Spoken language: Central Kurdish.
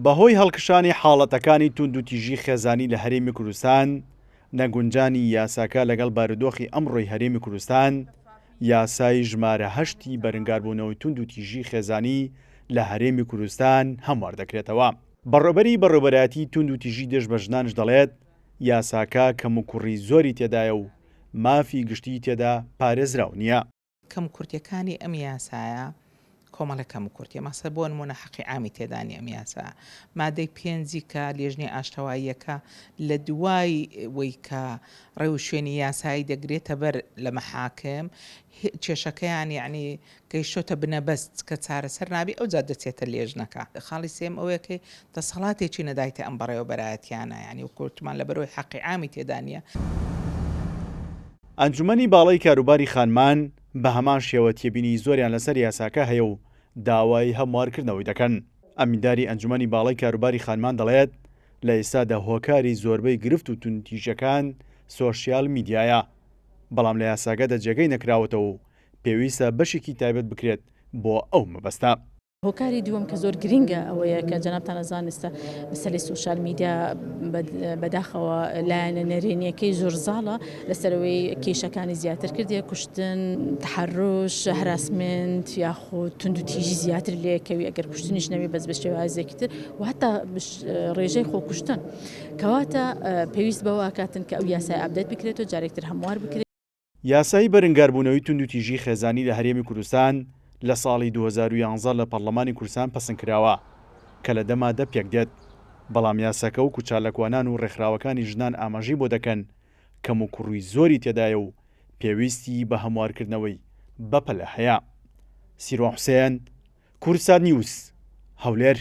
بەهۆی هەڵکشانی حاڵەتەکانی توندوتیژی خێزانی لە هەرێمی کوردستان، نەگونجانی یاساکە لەگەڵ بارودۆخی ئەمڕۆی هەرێمی کوردستان، یاسای ژمارە هەشتی بەرنگاربوونەوەی توندوتیژی خێزانی لە هەرێمی کوردستان هەموار دەکرێتەوە. بەڕێوبەری بەڕێوبەرایەتی توندوتیژی دژ بە ژنانش دەڵێت، یاساکە کەموکوڕی زۆری تێدایە و مافی گشتیی تێدا پارێزراو نییە. کەموکورتیەکانی ئەم یاسایە کۆمەڵێک کەموکورتیە مەسە بۆ نمونە حەقی عامی تێدا نیە ئەم یاسا مادەی پێنجی کە لێژنەی ئاشتەواییەکە لە دوای وەی کە ڕێوشوێنی یاسایی دەگرێتە بەر لە مەحاکم کێشەکەیان یعنی گەیشتۆتە بنەبەست کە چارەسەر نابی ئەوجا دەچێتە لێژنەکە. خاڵی سێیەم ئەوەیە کە دەسەڵاتێکی نەدایتە ئەم بەڕێوەبەرایەتیانە یعنی وەکو وتمان لەبەرئەوەی حەقی عامی تێدا نیە. ئەنجومەنی باڵای کاروباری خانمان بە هەمان شێوە تێبینی زۆریان لەسەر یاساکە هەیە و داوای هەموارکردنەوەی دەکەن. ئەمینداری ئەنجومەنی باڵای کاروباری خانمان دەڵێت، لە ئێستادا هۆکاری زۆربەی گرفت و توندوتیژیەکان سۆشیال میدیایە، بەڵام لە یاساکەدا جێگەی نەکراوەتەوە و پێویستە بەشێکی تایبەت بکرێت بۆ ئەو مەبەستە. هۆکاری دووەم کە زۆر گرینگە ئەوەیە کە جەنابتان ئەزان ئێستا مەسەلەی سۆشیال میدیا بەداخەوە لایەنە نەرێنیەکەی زۆر زاڵە لەسەرەوەی کێشەکانی زیاتر کردیە کوشتن تحرش هەراسمنت یاخود توندوتیژی زیاتر لێکەوی ئەگەر کوشتنیش نەبی بەس بە شێوازێکی تر و هەتا ڕێژەی خۆکوشتن کەواتە پێویست بەوە ئەکاتن کە ئەو یاسای update بکرێتەوە جارێکتر هەموار بکرێت. یاسای بەرنگاربوونەوەی توندوتیژی خێزانی لە هەرێمی کوردستان لە ساڵی 2011 لە پەڕلەمانی کوردستان پەسنکراوە کە لە دە مادە پێکدێت، بەڵام یاساکە وەکو چاالکوانان و ڕێکخراوەکانی ژنان ئاماژەی بۆ دەکەن کەموکوڕی زۆری تێدایە و پێویستی بە هەموارکردنەوەی بەپەلە هەیە. سیروان حوسێن، کوردسات نیوز، هەولێر.